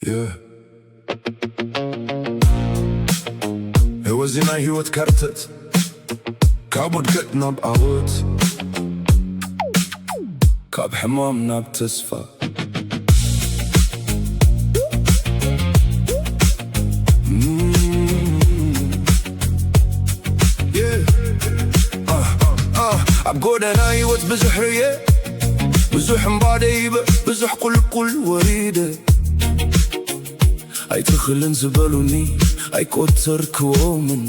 Yeah. ህይወት ናይ ህይወት ካርተት፣ ካብ ውድቀት ናብ ዓወት፣ ካብ ሕማም ናብ ተስፋ። Mm. Yeah. Uh, uh, ኣብ ጎደና ህይወት ብዙሕ ርየ፣ ብዙሕ እምባ ደይበ፣ ብዙሕ ቁልቁል ወሪደ። ኣይትኽልን ዝበሉኒ ኣይቆጸርክዎምን።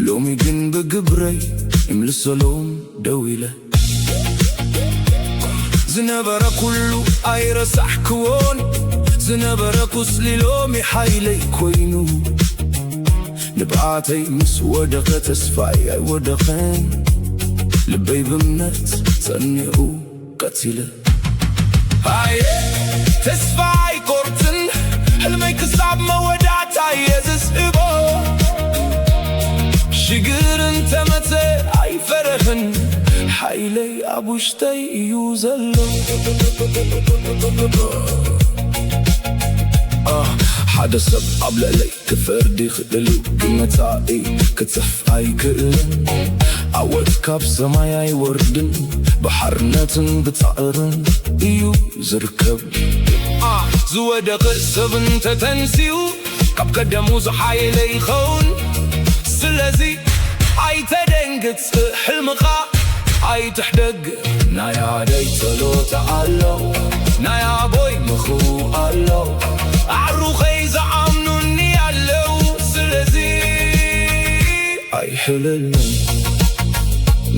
ሎሚ ግን ብግብረይ ይምልሰሎም ደው ኢለ። ዝነበረ ኩሉ ኣይረሳዕክዎን። ዝነበረ ቁስሊ ሎሚ ሓይለይ ኮይኑ። ንብዓተይ ምስ ወደቐ ተስፋይ ኣይወደቐን። ልበይ ብእምነት ጸኒዑ ቀቲለ። ኣየ ተስፋ ኣይቆርጽን፣ ሕልመይ ክሳብ መወዳእታ እየ ዝስእቦ። ሽግር እንተመጸ ኣይፈርሕን፣ ሓይለይ ኣብ ውሽጠይ እዩ ዘሎ። ኣህ፣ ሓደ ሰብ ኣብ ልዕለይ ክፈርድ ይኽእል እዩ፣ ግን መጻኢ ክጽሕፍ ኣይክእልን። ዓወት ካብ ሰማይ ኣይወርድን፣ ብሓርነትን ብጻዕርን እዩ ዝርከብ። ኣህ፣ ዝወደቐ ሰብ እንተተንሲኡ፣ ካብ ቀደሙ ዝሓየለ ይኸውን። ስለዚ ኣይተደንግጽ፣ ሕልምኻ ኣይትሕደግ። ናይ ኣደይ ጸሎት ኣሎ፣ ናይ ኣቦይ ምኽሩ ኣሎ፣ ኣዕሩኸይ ዝኣምኑኒ ኣለዉ። ስለዚ ኣይሕለልን።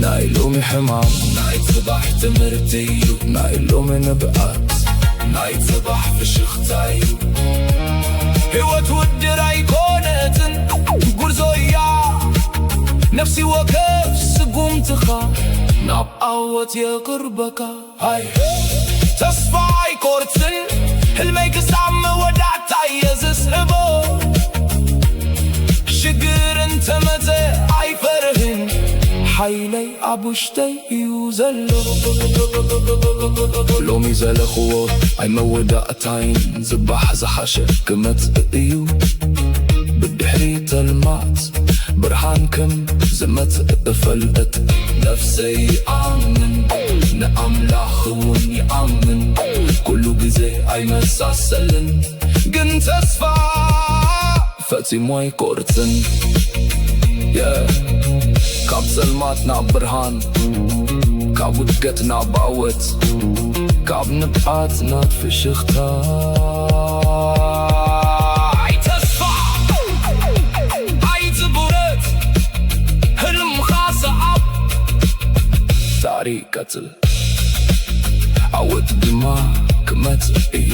ናይ ሎሚ ሕማም ናይ ጽባሕ ትምህርቲ እዩ። ናይ ሎሚ ንብዓት ናይ ጽባሕ ፍሽኽታ እዩ። ህይወት ውድድር ኣይኮነትን፣ ጉዕዞ እያ። ነፍሲ ወከፍ ስጉምትኻ ናብ ዓወት የቕርበካ። ሃይ ተስፋ ኣይቆርጽን፣ ሕልመይ ክሳብ መወዳእታ እየ ዝስዕቦ። ሽግር እንተመጸ ኣይፈርህን፣ ሓይለይ ኣብ ውሽጠይ እዩ ዘሎ። ሎሚ ዘለኽዎ ኣይመወዳእታይን፣ ጽባሕ ዝሓሸ ክመጽእ እዩ። ብድሕሪ ጸልማት ብርሃን ከም ዝመጽእ እፈልጥ። ነፍሰይ ይኣምን፣ ንኣምላኽ እውን ይኣምን። ኩሉ ግዜ ኣይመሳሰልን፣ ግን ተስፋ ፈጺሙ ኣይቆርጽን። Yeah. ካብ ጸልማት ናብ ብርሃን፣ ካብ ውድቀት ናብ ዓወት፣ ካብ ንብዓት ናብ ፍሽኽታ። ኣይተስፋ፣ ኣይትቡረት፣ ህልምኻ ሰዓብ፣ ታሪኽ ቀጽል። ዓወት ድማ ክመጽእ እዩ።